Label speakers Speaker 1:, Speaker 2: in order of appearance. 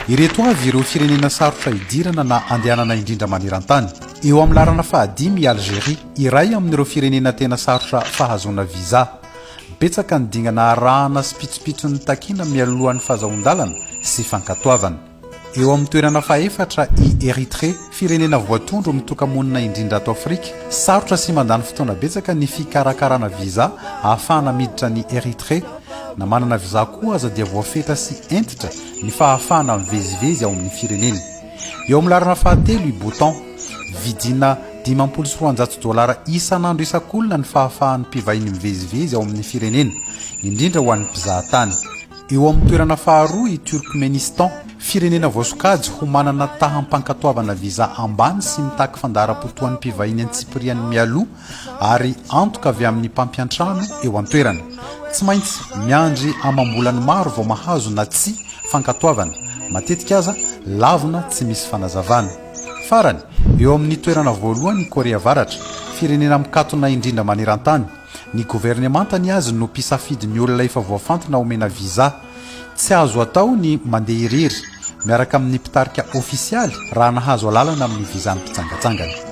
Speaker 1: Ireto avy ireo firenena sarotra idirana na andehanana indrindra maneran-tany. Eo amin'ny laharana fahadimy i Algeria, iray amin'ireo firenena tena sarotra fahazoana visa. Betsaka ny dingana arahana sy pitsopitsony takiana mialohan'ny fahazahoan-dalana sy fankatoavana. Eo amin'ny toerana fahefatra i Érythrée, firenena voatondro mitoka-monina indrindra ato Afrika. Sarotra sy mandany fotoana betsaka ny fikarakarana visa ahafahana miditra an'i Érythrée. Na manana visa koa aza dia voafetra sy hentitra ny fahafahana mivezivezy ao amin'ny firenena. Eo amin'ny laharana fahatelo i Bhoutan. Vidina 250 dolara isan'andro isak'olona ny fahafahan'ny mpivahiny mivezivezy ao amin'ny firenena, indrindra ho an'ny mpizahatany. Eo amin'ny toerana faharoa i Turkménistan, firenena voasokajy ho manana taham-pankatoavana visa ambany sy mitaky fandaharam-potoan'ny mpivahiny antsipiriany mialoha ary antoka avy amin'ny mpampiantrano eo an-toerana. Tsy maintsy miandry amam-bolany maro vao mahazo na tsia fankatoavana, matetika aza lavina tsy misy fanazavana. Farany, eo amin'ny toerana voalohany i Korea Avaratra, firenena mikatona indrindra maneran-tany. Ny governemanta ny azy no mpisafidy ny olona efa voafantina omena visa. Tsy azo atao ny mandeha irery, miaraka amin'ny mpitarika ofisialy raha nahazo alalana amin'ny visa-n'ny mpitsangatsangana.